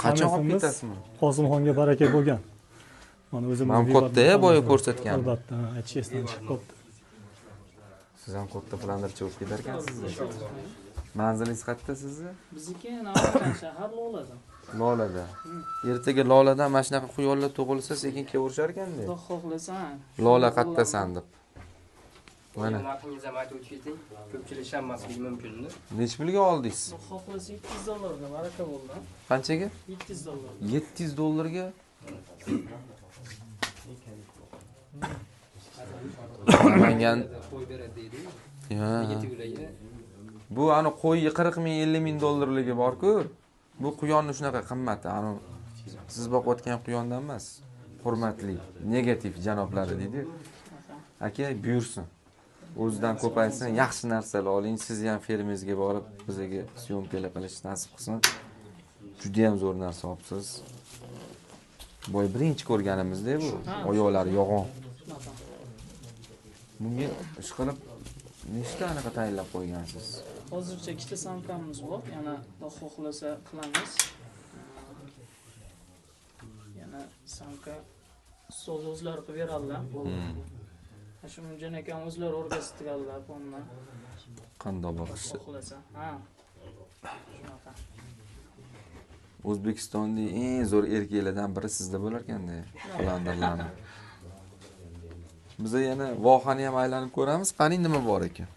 Qachon olib ketasizmi? Qosimxonga baraka bo'lgan. Mana o'zimiz Mana katta boya ko'rsatgan. Albatta, aytish esdan chiqib qolibdi. Siz ham katta plandirchi bo'lib ketar ekansiz. Manzilingiz qayerda sizni? Bizniki Namangan shahar Lolada. Lolada. Ertaga Loladan mana shunaqa quyonlar tug'ilsa, sekin kelaverishar ekanda. Xudo xohlasa. Lola qayerdasan deb. Mana narxingizni ham aytib o'tib keting. Ko'pchilik ishonmasligi mumkin-da. Necha pulga oldingiz? Xudo xohlasa $700 ga baraka bo'ldi. Qanchaga? $700. $700 ga. Namangan qo'y beradi deydi. Ha. Bu ani qo'y 40 ming, 50 ming dollarligi bor-ku. Bu quyonni shunaqa qimmati. Ani siz boqayotgan quyondan emas. Hurmatli negativ janoblari deydi. Aka, buyursin. O'zidan ko'paysin, yaxshi narsalar oling. Siz ham fermangizga borib bizga syomkalar qilish nasib qilsin. Juda ham zo'r narsa olibsiz. Boy birinchi ko'rganimizda bu oyoqlari yo'g'on. Bunga ish qilib nechta anaqa tayinlab qo'ygansiz? Hozircha ikkita samkamiz bor, yana xudo xohlasa qilamiz. Yana samka ustoz o'zlari qilib beradilar. Shu Munjon akam o'zlari o'rgattirganlar bundan. Qandoq boqishi? Xohlasa, ha. Shunaqa. O'zbekistonda eng zo'r erkaklardan biri sizda bo'lar ekanda, Holandirlarni. Biz yana vohani ham aylanib ko'ramiz, qani nima bor ekan.